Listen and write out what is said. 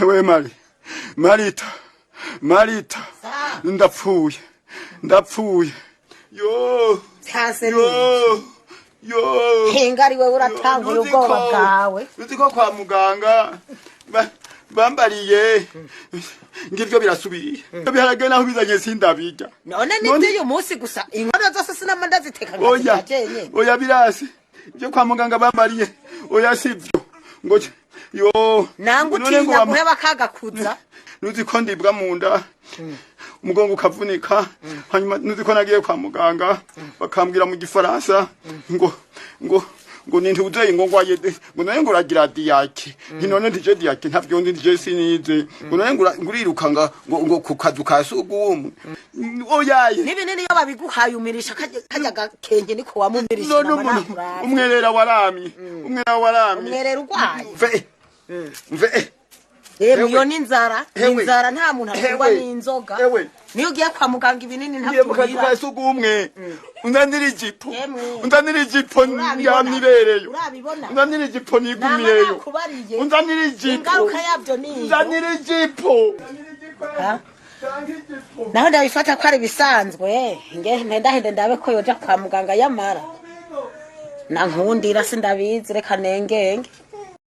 We Mari, Marita, Marita, ndapfuye, ndapfuye, yo. Vyase. Yo, yo. Henga ari wewe uratanguye ubwoba bwawe. Uzi ko kwa muganga bambariye ngivyo birasubiye, biharage naho bizanye sindabirya. None None- n'ivy'uyu munsi gusa, inkono zose sinama ndaziteka Oya. nkazirya jenyene. Oya, birasi ibyo kwa muganga bambariye, oya, sivyo ngo yo. Nanga None ngo utinya guheba kagakuza. Nuzi ko ndibwa mu nda, umugongo ukavunika, hanyuma nuzi ko nagiye kwa muganga bakambwira mu Gifaransa ngo nintuzeyi, ngo ngwaye ngo none ngo uragira diyake, nti none ndije diyake ntavyo ndi, ndije sinize, ngo none ngo urirukanga ngo ku kazu ka sugumwe, oyaye. N'ibinini iyo babiguhaye umirisha karya gakenge niko wamumirisha. None Nama umuntu nakuravye. Umwerera waramye, umwerera waramye. Umwerera urwaye. Mve, mve. Yemwe, iyo ni inzara, ni Hewe. inzara, nta muntu aturwa Hewe. n'inzoga. Hewe. Niyo ugiye kwa muganga ibinini Ngiye mu kazu ntabyo. ka sugumwe, unzanira ijipo. Yemwe. Unzanira ijipo. Urabibona? Yamibereyo. Urabibona? Unzanira ijipo nigumireyo. Nama nakubariye. Unzanira ijipo. Ingaruka yabyo ni iyo. Unzanira ijipo. Ha? Naho ndabifata ko ari ibisanzwe, nge mpendahende ndabe ko yoja kwa muganga, yamara nankundira sindabizi, reka nengenge.